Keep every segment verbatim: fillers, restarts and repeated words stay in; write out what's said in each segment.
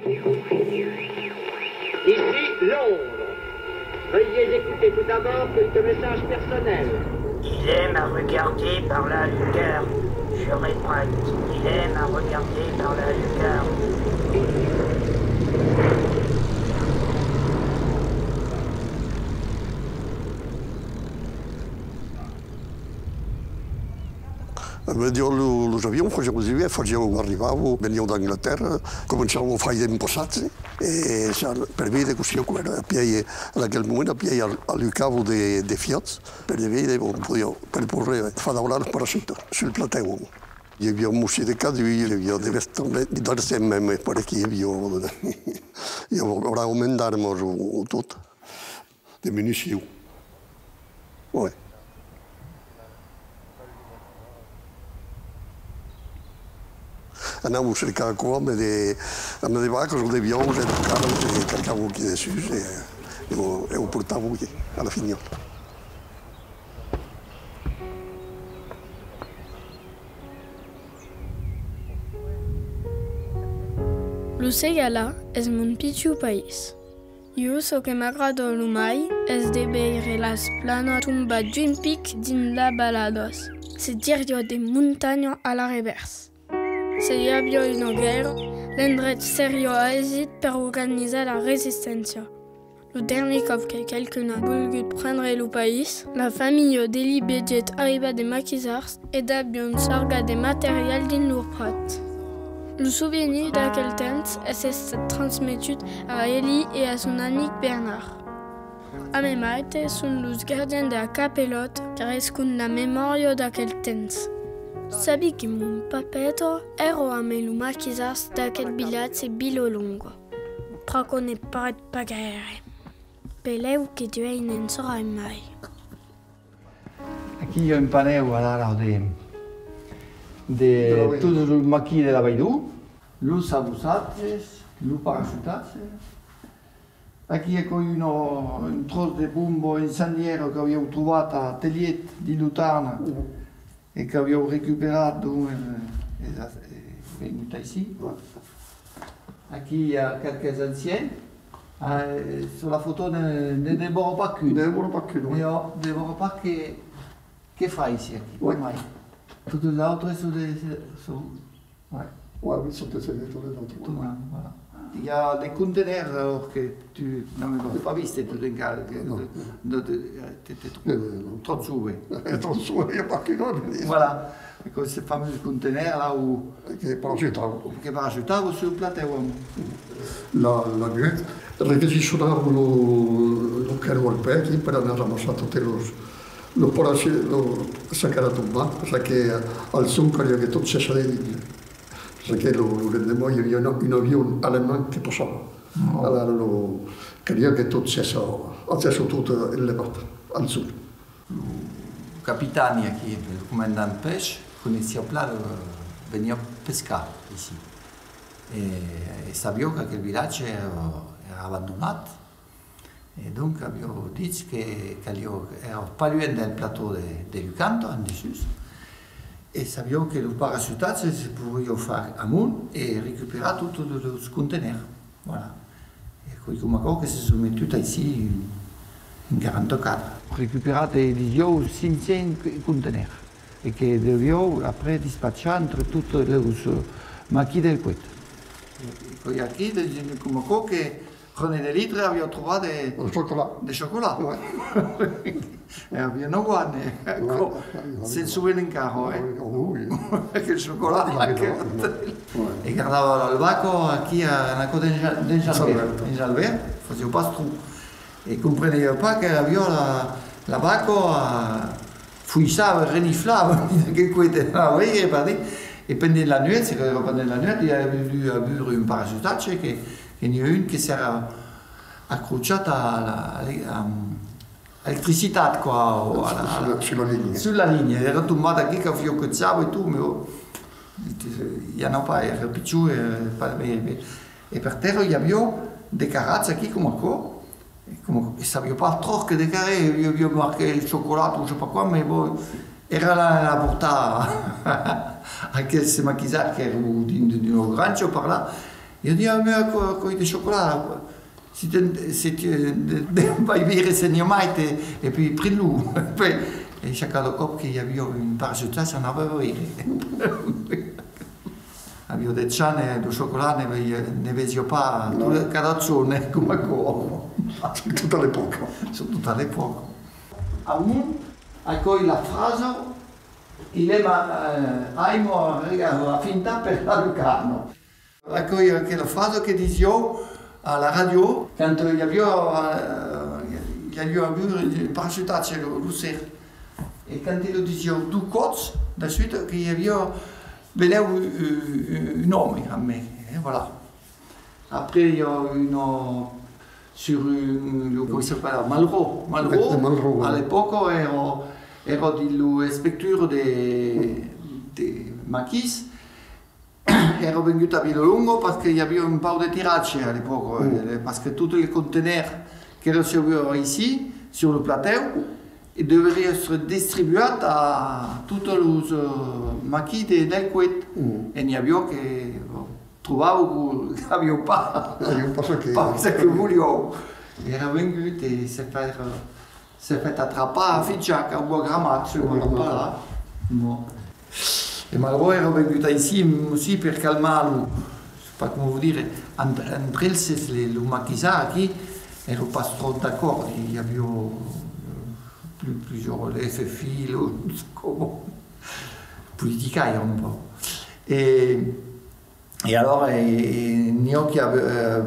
Ici Londres. Veuillez écouter tout d'abord quelques messages personnels. Il aime à regarder par la lucarne. Je répète, il aime à regarder par la lucarne. E ben, dieu, lo, los avions fasián los ivèrns, fasián, arribavan, venián d'Anglatèrra, començavan a faire un passatge, e ça, per veire cossí aquò èra. Apièi, en aquel moment, apièi al-, alucavan de, de fuòcs, per de veire, bon, podián, per poder far daurar los parachutas sul platèu. I aviá un bocin de cadun, i aviá de vestons, d'argent mème, per aquí i aviá, i aviá bravament d'armas o, o tot. De municions. Ouais. Anavan cercar aquò amb de, amb de vacas o de buòus e de carns e cargavan aquí dessús e, e o, e o portavan aquí, a la finhòla. Lo Segalar es mon pichon país. Ieu, çò que m'agrada lo mai es de veire las planas tombar d'un pic dins las valadas. Se diriá de montanha a la revèrs. Se i aviá una guèrra, l'endrech seriá aisit per organizar la resisténcia. Lo darnièr còp que qualqu'un a volgut prendre lo país, la familha de Li vegèt arribar de maquisards e d'avián sargat de material dins lor prat. Lo sovenir d'aquel temps es estat transmetut a eli e a son amic Bernard. A meimaite son los gardians de la capelòta qu'arrescon la memòria d'aquel temps. Sabi que mon papeta èra amb los maquisards d'aquel vilatge Vilalonga. Pr'aquò ne paret pas gaire. Belèu que duèi ne'n saurà mai. Aquí i a un panèu alara de, de totes los maquis de la Vaidor, los sabosatges, los parachutatges. Aquí aquò's una, un tròç de bomba incendièra qu'avián trobat a Telhet, dins lo Tarn. E qu'avián recuperat, donc, e, e, e vengut aicí. Aquí i a qualques ancians. Ah, e, sus la fòto ne, ne demòra pas qu'un. Ne demòra pas qu'un, oui. E ò, demòra pas que, que fa aicí, aquí, oui. Mai. Totes los autres son de, son Ouais. Ouais, oui, sont essayés tous les autres. Tout le monde, voilà. Il y a les conteneurs, alors que tu n'avais pas viste tout d'un cas, que, non, non, t'étais trop, euh, non, trop sauvé. Trop sauvé, il y a pas que non, mais voilà. Comme ces fameux conteneurs là où que parachutavan. Que parachutavan sur le plateau. La, la nuèch, requisicionavan lo, lo caro al pè aquí per anar ramassar totes los, los parachi-, lo, çò qu'èra tombat, perque al son caliá que tot se salèsse dins. Perque lo, lo lendeman i aviá un, un avion alemand que passava. Alara lo, caliá que tot sèssa, sèssa tot enlevat al sol. Lo capitani aquí, lo comandant Pech, coneissiá plan de venir pescar aicí. E, e sabiá qu'aquel vilatge èra, èra abandonat. E donc aviá dich que caliá, èra pas luènh del plateau de, de Lucanta, en dessús, e sabiá que lo parachutatge se poiriá far amont e recuperar totes los contenèrs. Voilà. E aquò's coma aquò que se son metuts aicí en, en quaranta-quatre. Recuperat, e disiá, cinc cents contenèrs. E que deviá après despachar entre totes los, eh, maquis del Cuet. E, e aquí, de, de, coma aquò que René Delitre aviá trobat de, de chocolat. De chocolat. Ouais. E aviá nòu ans, eh, aquò. Ouais, ouais, ouais. Se'n soven encara, eh. Ouais, oh, oui. Aquel chocolat, ouais, aquel. Ouais. E gardava la vaca aquí a, en aquò dins Jalbert. Jalbert. Dins Jalbert, fasiá pas tròp. E compreniá pas que aviá la, la vaca a, fuissava, reniflava, dins aquel coet, anava veire, pardí. E pendent la nuèch, se que pendent la nuèch, i a agut, agut un parachutatge que, que n'i a un que s'èra acrochat a la, a l'e-, a, a l'electricitat, quoi, o a la, a la, sus la, sus la linha. Sus la linha. Èra tombat aquí, que fiocejava e tot, mès, bon, i anava pas, èra pichon, e pas, e, e, e per tèrra i aviá de carrats aquí, coma aquò, E coma, e sabiá pas tròp que de carré, i aviá marcat chocolat o je sais pas quoi, mès bon, èra la, la portar a aquel se maquisar qu'èra dins d'una granja per là, Ieu disiái: «Amé, aquò, aquò es de chocolat, si te, si te, te, te vai veire se n'i a mai, te, e puèi pren-lo.» Puèi, e chacada còp que i aviá un parachutatge, anava veire. Aviá dètz ans, e lo chocolat ne vesiá, ne vesiá pas tot, cada jorn, eh, coma aquò. Surtot a l'epòca. Surtot a l'epòca. Amont, aquò's la frasa: «Il aime, euh, aime a, a fintar per la lucarna.» Aquò's aquela frasa que disián a la ràdio quand i aviá, eh, i aviá avut un parachutatge lo, lo ser. E quand lo disián dos còps de suita, que i aviá benlèu un, un, un òme amb, e voilà. Après, i a una, sur un, lo, comment il s'appelle, Malraux. Malraux, Malraux, a l'epòca, èra, èra dins lo inspector de, de maquis. Èra vengut a Vilalonga parce que i aviá un pauc de tiratge a l'epòca, eh, parce que tot le contenèr qu'èra segur aicí, sur lo platèu, e deveriá èstre distribuat a totes los, eh, maquis de, del Cuet. E n'i aviá que, bon, trobavan que, qu'avián pas, avián pas çò que, pas çò que volián. Èra vengut e se faire, eh, se fait atrapar a Figeac, au Bois Gramat, se me rappelle. Bon. E Malraux èra vengut aicí, aussi, per calmar lo, je sais pas comment vous dire, entre, entre eles, le, lo maquisard aquí, èra pas tròp d'acòrd, i aviá, eh, plus, plusieurs, le F F I, lo, comment, politicaire un pauc. E E alors, eh, n'i a qui, eh,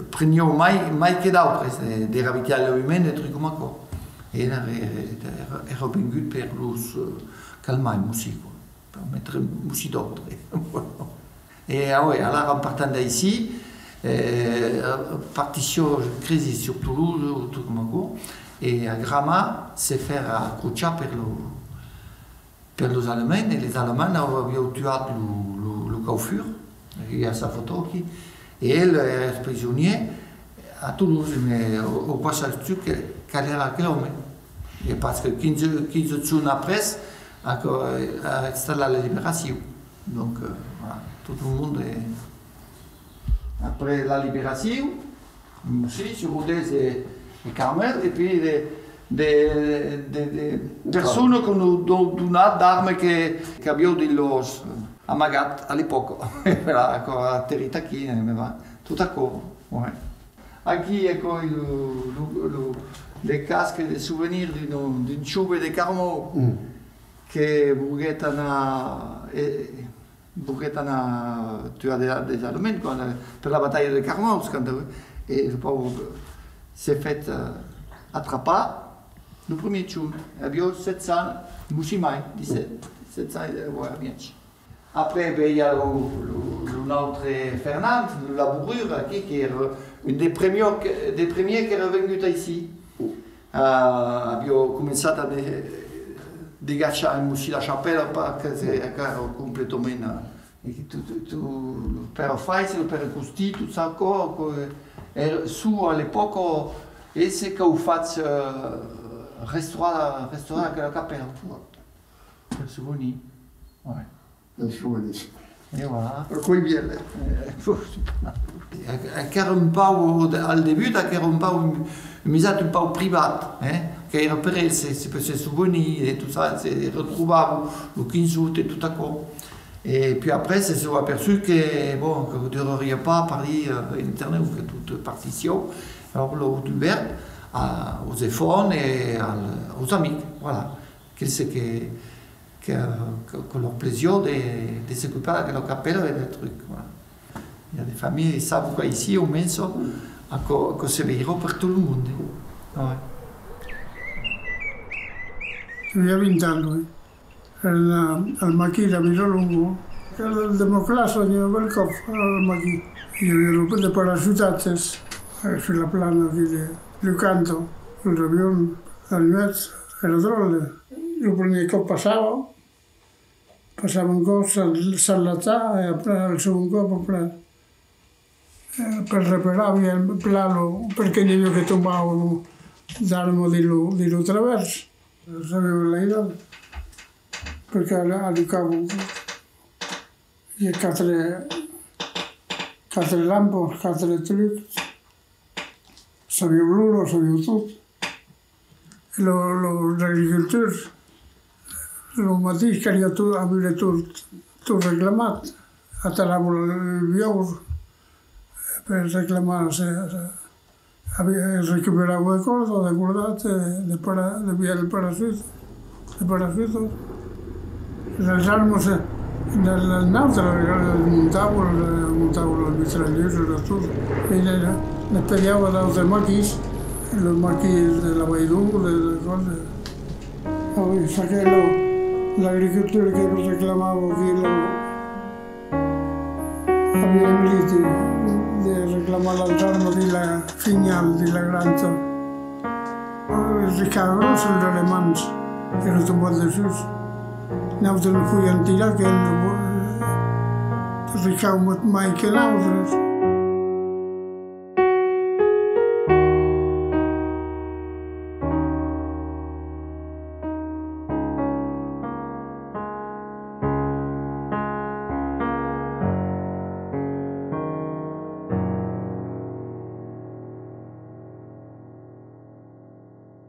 prenián mai, mai que d'autres, eh, de ravitalhament, de trucs coma aquò. E èra, èra, èra vengut per los, eh, calmar un bocin, quoi, per metre un bocin d'òrdre. E, ah ouais, alara, en partant d'aicí, eh, partissiá, cresi, sur Toulouse, o tot coma aquò, e a Gramat se faire acrochar per lo, per los Alemands, e les Alemands avián tuat lo, lo, lo caufur, i a sa fòto aquí, e el èra prisonièr a Toulouse, mès o, o pas sabut que, qual èra aquel òme. E parce que quinze, quinze jorns après, aquò, a estat la, la liberacion. Donc, euh, voilà, tot lo monde es, après la liberacion, Mm, si, sur Rodés e, e Carmel, e puèi de, de, de, de personas que nos an donat d'armas que, qu'avián dins los, eh, amagats a l'epòca. Voilà, aquò a aterrit aquí, eh, mès va, tot aquò, ouais. Aquí, aquò, lo, lo, lo, de casques de sovenir d'un, d'un jove de Carmau que volguèt anar, eh, Volguèt anar tuar de, dels Alemands, quand, eh, per la batalha de Carmaux, quand, eh, e lo paure se fait, eh, atrapar lo primièr jorn. Aviá setze ans, un bocin mai, dètz-sèt, setze ans, eh, ouais, mièg. Après, ben, i a lo, lo, lo nòstre Fernand, lo laborur, aquí, qu'èra un de premièrs que, de premièrs qu'èra vengut aicí. Ah, aviá començat a de-, degachar un bocin la chapèla, pas que se, encara completament, eh, e que tot, tot, tot, lo pèra Fais, lo pèra Costí, tot çò, aquò, aquò, eh, èra, son a l'epòca, e se qu'an fach, eh, restaurar, restaurar aquela capèla, per sovenir. Ouais. Del sovenir. E voilà. Aquò's bien, eh? Eh, aquò èra un pauc, al debut, aquò èra un pauc un, un missatge un pauc privat, eh? Qu'èra per eles, se, se, per se sovenir e tot ça, se retrobar lo quinze août e tot aquò. E puèi après, se son aperçuts que, bon, que durariá pas, per dire, eh, eternament, que tot partissiá, alors l'an dubèrt a, als enfants e al, als amics, voilà. Qu'es que, que, que, que lor plesiá de, de s'ocupar d'aquela capèla e del truc, voilà. I a de familhas, e sabon qu'aicí, au mens, aquò, aquò se veirà per tot lo monde. Ouais. Aviá vint ans, oui. Èra al maquis de Vilalonga. Èra de ma classa, n'i aviá bèlcòp al maquis. I aviá lo de parachutatges, eh, sus la plana aquí de Lucanto, los avions, la nuèch, èra dròlle. Lo primièr còp passava, passava un còp, s'al-, s'enlaçar, e après, al segond còp, après, eh, per reparar, aviá plan lo, perque n'i aviá que tombavan d'armas dins lo, dins lo travèrs. Sabiá l'airal, perque alucavan. I a quatre, quatre lampos, quatre trucs. Sabián l'ora, sabián tot. E lo, los agricultors, lo matin, caliá tot, aver tot, tot reclamat. Atalavan los buòus per reclamar, se, se, avi-, recuperavan de còrdas, de cordats, de, de para-, de vièlhs parachutes, de parachutes. Las armas, eh, las, las nautas, las, las montavan, las montavan las mitrailleuses, las tot. E ne, ne, ne pediavan d'autres maquis, los maquis de la Vall d'Aran, de, de còrdas. Ah oui, çaquelà, l'agricultor que reclamava aquí, lo, aviá envia de, de reclamar las armas dins la finhal, dins la granja. Riscavan gròs los alemands, èran tombats dessús. Nautres nos podiam tirar, que nos, riscavan mai que nautres.